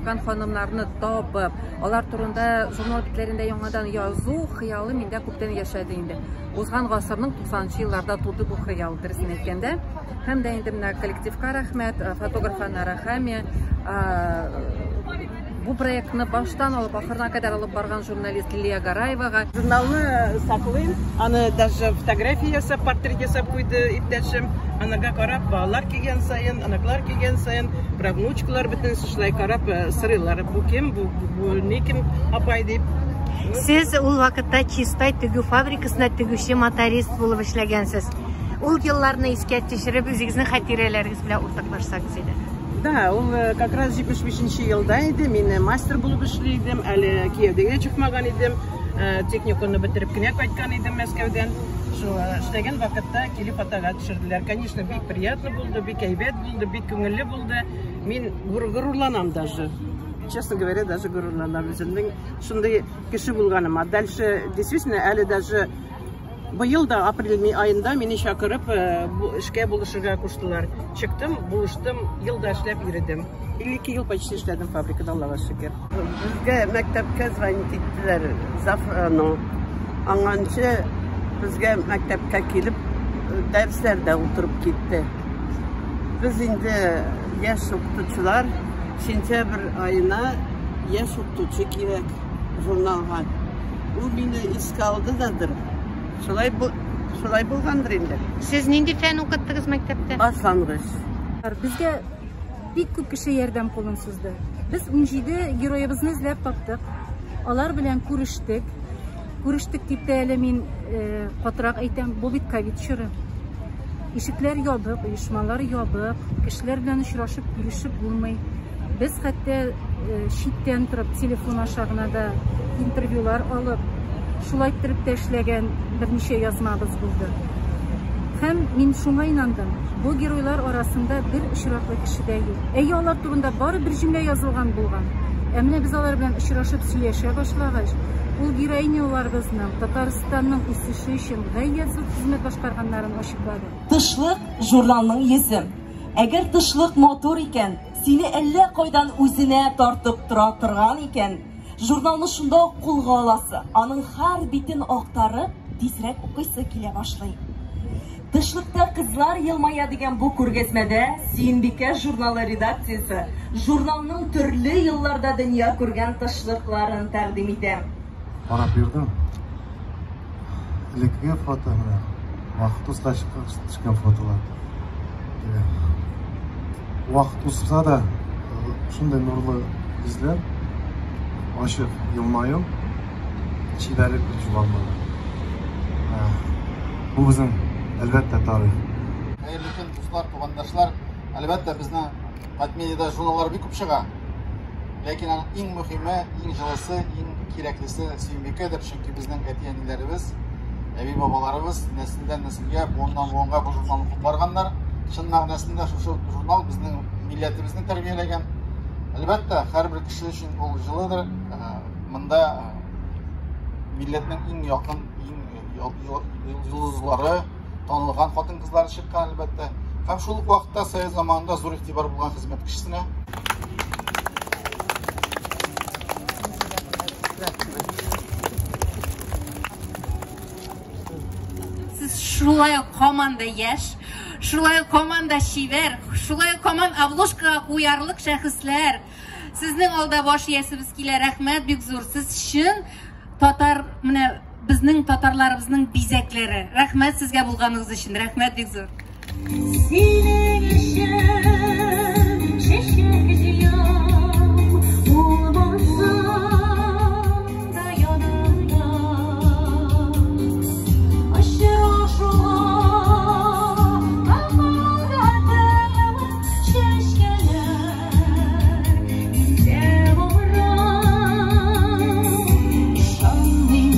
башкарган ханымнарны табып, алар турында журнал битләрендә яңадан язу хыялы миндә күптән яшәде инде. Узган гасырның 90 елларда туды бу хыял, дөресен әйткәндә. Һәм дә инде менә коллективка рәхмәт, фотограф Анара Хами, бу проектны баштан алып ахырына кадәр алып барган журналист Лилия Гараевага. Журналны саклыйм, аны даже фотография ясап, портрет ясап куйды иптәшем. Анага карап, балалар килгән саен, оныклар килгән саен, правнучкалар бөтенесе шулай карап сорыйлар. Бу кем, бу ни кем апай дип. Сез ул вакытта Чистай тегү фабрикасында тегүче моторист булып эшләгәнсез. Ул елларны искә төшереп, үзегезнең хатирәләрегез белән уртаклашсагыз иде. Да, ул как раз 75 елда иде. Мин мастер булып эшли идем, әле кияүгә генә чыкмаган идем. Техникумны бетереп кенә кайткан идем Мәскәүдән. Шул эшләгән вакытта килеп фотога төшерделәр. Конечно, бик приятно булды, бик әйбәт булды, бик күңелле булды. Мин горурланам даже. Честно говоря, даже горурланам үземнең шундый кеше булганыма. Дальше, действительно, әле даже быел да апрель аенда мине чакырып эшкә булышырга куштылар. Чыктым, булыштым, ел да эшләп йөрдем. 52 ел почти эшләдем фабрикада, Аллага шөкер. Безгә мәктәпкә звонить иттеләр. Зафрано. Аңанчы безгә мәктәпкә килеп дәресләрдә утырып китте. Без инде яшь укытучылар, сентябрь аена яшь укытучы кирәк журналга. Ул мине искә алды дадыр. Шулай шулай булгандыр инде. Сез нинди фән укыттыгыз мәктәптә? Башлангыч. Безгә бик күп кеше ярдәм кулын сузды. Без 17 героебызны эзләп таптык. Алар белән күрештек. Күрештек дип тә әле мин катырак әйтәм, бу бит ковид чоры. Ишекләр ябык, оешмалар ябык, кешеләр белән очрашып, күрешеп булмый. Без хәтта читтән торып, телефон аша гына да интервьюлар алып, шулай иттереп тә эшләгән берничә язмабыз булды. Һәм мин шуңа инандым, бу геройлар арасында бер очраклы кеше дә юк. Әйе, алар турында бары бер җөмлә язылган булган. Ә менә без алар белән очрашып сөйләшә башлагач, ул героиняларыбызның Татарстанның үсеше өчен гаять зур хезмәт башкарганнарын ачыклады. Тышлык журналның йөзе. Әгәр тышлык матур икән, сине әллә кайдан үзенә тартып тора торган икән, журналны шунда ук кулга аласы, аның һәр битен актарып, тизрәк укыйсы килә башлый. Тышлыкта кызлар елмая дигән бу күргәзмәдә Сөембикә журналы редакциясе журналның төрле елларда дөнья күргән тышлыкларын тәкъдим итә. Карап йөрдем. Элеккеге фото менә вакыт узгач төшкән фотолар. Вакыт узса да шундый нурлы йөзләр, ачык елмаю, чибәрлек бер югалмады. Бу безнең әлбәттә тарих. Хәерле көн, дуслар, тугандашлар. Әлбәттә, безнең Татмедиада журналлар бик күп чыга. Ләкин аның иң мөһиме, иң җылысы, иң кирәклесе Сөембикәдер, чөнки безнең әти-әниләребез, әби-бабаларыбыз нәселдән нәселгә, буыннан буынга бу журналны укып барганнар. Чын мәгънәсендә шушы журнал безнең милләтебезне тәрбияләгән. Әлбәттә, һәрбер кеше өчен ул җылыдыр. Монда милләтнең иң якын, иң йолдызлары, танылган хатын-кызлары чыккан, әлбәттә. Һәм шул ук вакытта совет заманында зур игътибар булган хезмәт кешесенә. Сез шулай ук һаман да яшь, шулай ук һаман да чибәр, шулай ук һаман обложкага куярлык шәхесләр. Сезнең алда баш иясебез килә, рәхмәт бик зур. Сез чын татар, менә безнең татарларыбызның бизәкләре. Рәхмәт сезгә булганыгыз өчен, рәхмәт бик зур. Синең өчен чәчәк җыям, булмасаң да янымда. Очрашуга капылдатып чәчкәләр илтә барам. Ышанмыйм,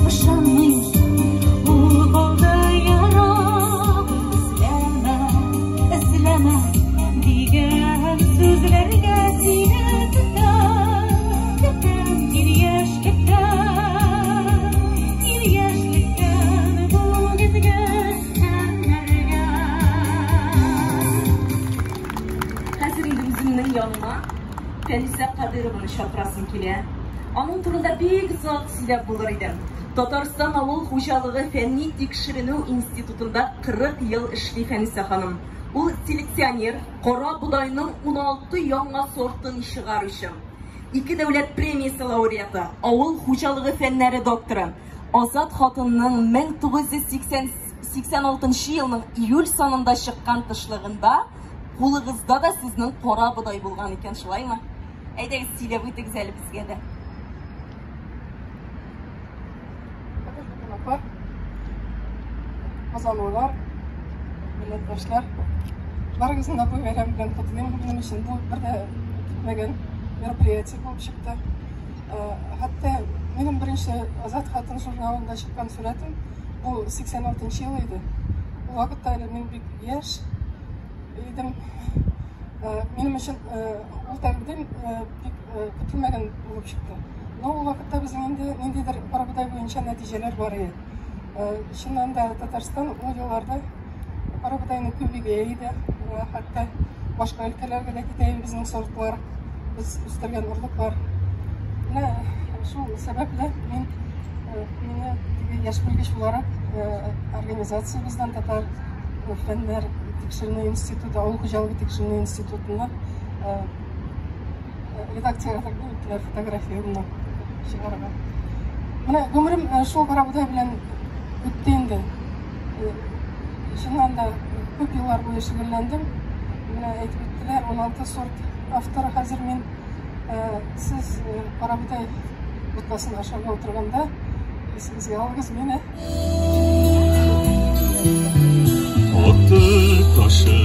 ышанмыйм, ул калды ерак. Эзләмә, эзләмә дигән сүзләргә. килә. Аның турында бик озак сөйләп булыр иде. Татарстан авыл хуҗалыгы фәнни тикшеренү институтында 40 ел эшли Фәнисә ханым. Ул селекционер, кара бодайның 16 яңа сортын чыгаручы. Ике дәүләт премиясе лауреаты, авыл хуҗалыгы фәннәре докторы. Азат хатынның 1986 елның июль санында чыккан тышлыгында кулыгызда да сезнең кара бодай булган икән, шулаймы? Әйдәгез, сөйләп үтегез әле безгә дә. Кадерле кунаклар, казанлылар, милләттәшләр, барыгызны да бу бәйрәм белән котлыйм. Минем өчен бу бер дә көтмәгән мероприятие булып чыкты. Хәтта минем беренче Азат хатын журналында чыккан сурәтем бу 86 ел иде. Ул вакытта әле мин бик яшь идем. Минем өчен ул тәкъдим бик көтелмәгән булып чыкты. Но ул вакытта безнең инде ниндидер карабодай буенча нәтиҗәләр бар иде. Чыннан да Татарстан ул елларда карабодайны күп игә иде. Хәтта башка өлкәләргә дә китә иде безнең сортлар, без үстергән орлыклар. Менә шул сәбәпле мин мине теге яшь белгеч буларак организациябездән Татар фәннәр тикшеренү институты, авыл хуҗалыгы тикшеренү институтына редакциягә тәкъдим иттеләр фотографиямне чыгарырга. Менә гомерем шул карабодай белән үтте инде. Чыннан да күп еллар буе шөгыльләндем. Менә әйтеп үттеләр, 16 сорт авторы хәзер мин. Сез карабодай боткасын ашарга утырганда исегезгә алыгыз мине. Акты ташы,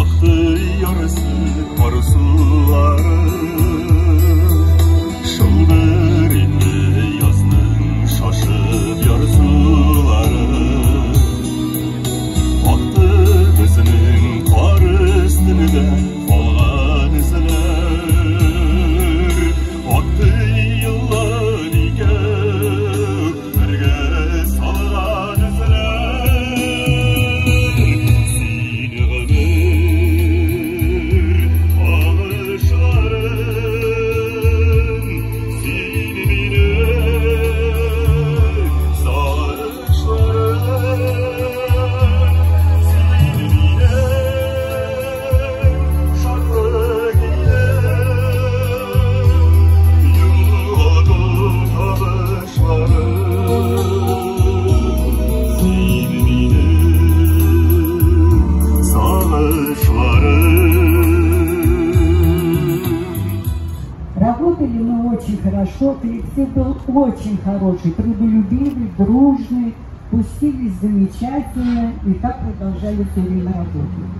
акты ярысы, карысулары. Шылдыр инде язның шашып ярсулары. Акты безнең кар өстендә калган эзләр. Акты еллар икәү бергә салган эзләр. Син гомер агышларым, син минем сагышларым, син минем шатлык илем, юату табышларым, син минем сагышларым. Работали мы очень хорошо, коллектив был очень хороший, трудолюбивый, дружный, пустились замечательно и так продолжали все время работать.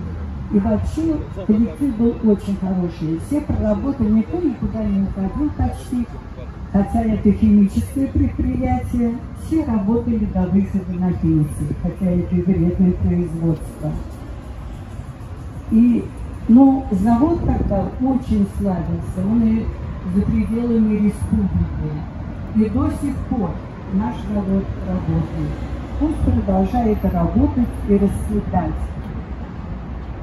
И вообще коллектив был очень хороший. Все проработали, никто никуда не уходил почти, хотя это химическое предприятие, все работали до выхода на пенсию, хотя это и вредное производство. Но завод тогда очень славился, он и за пределами республики. И до сих пор наш завод работает. Пусть продолжает работать и расцветать.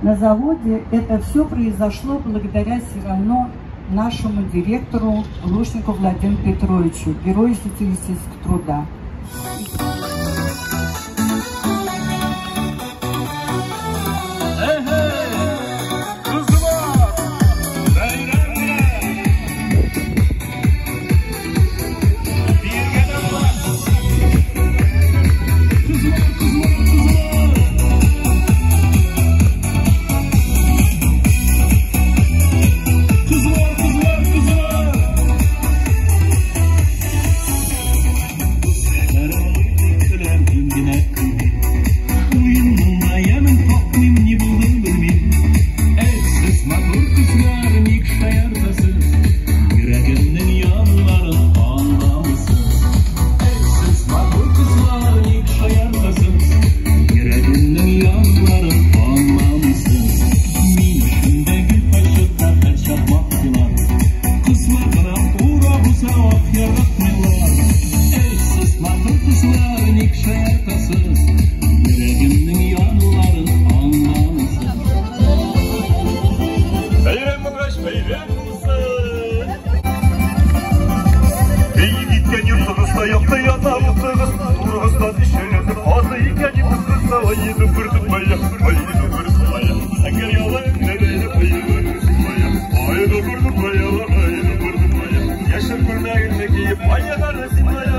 На заводе это все произошло благодаря все равно нашему директору Лушнику Владимиру Петровичу, герою социалистического труда. Kızlar, kızlar, kızlar. якты ята утыгыз, турыгыздан ишелеп, азы икән итеп, Ай күрдем бая, ай күрдем бая, Әгәр ялы нәләне ай күрдем бая, ай күрдем бая, ай күрдем бая, Яшел күлмәгеңне киеп, ай син бая.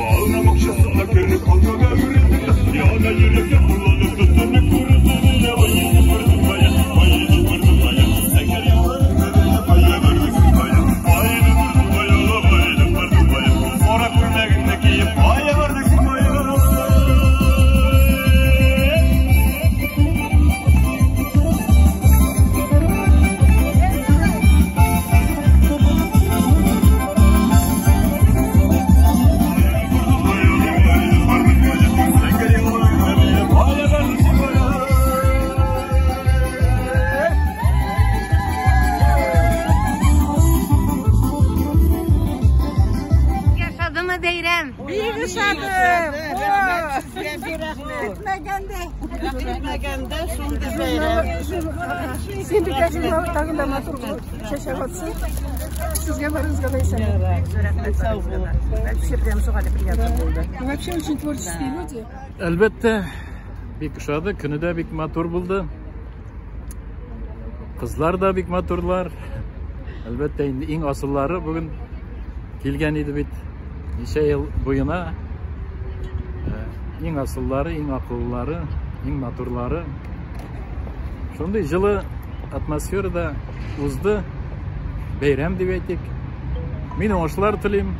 Ална бакчасына кереп, алкага үрелдем, Яна йөрәккә кулланып, төтенне күрдем, ай күрдем бая, ай күрдем бая, Әгәр ялы нәләне ай күрдем бая, ай күрдем бая, ай күрдем бая, Кара күлмәгеңне киеп, ай күрдем бая. Ошадымы бәйрәм? Бик ошады. Көтмәгәндә. Көтмәгәндә шундый бәйрәм. Сөембикә журналы тагын да матур булып чәчәк атсын. Сезгә барыгызга да исәнлек. Вообще прям шуга приятно булды. Вообще очень творческие люди. Әлбәттә, бик ошады, көне дә бик матур булды. Кызлар да бик матурлар. Әлбәттә, инде иң асыллары бүген килгән иде бит. Ничә ел буена иң асыллары, иң акыллылары, иң матурлары. Шундый җылы атмосферада узды. Бәйрәм дип әйтик. Мин уңышлар телим.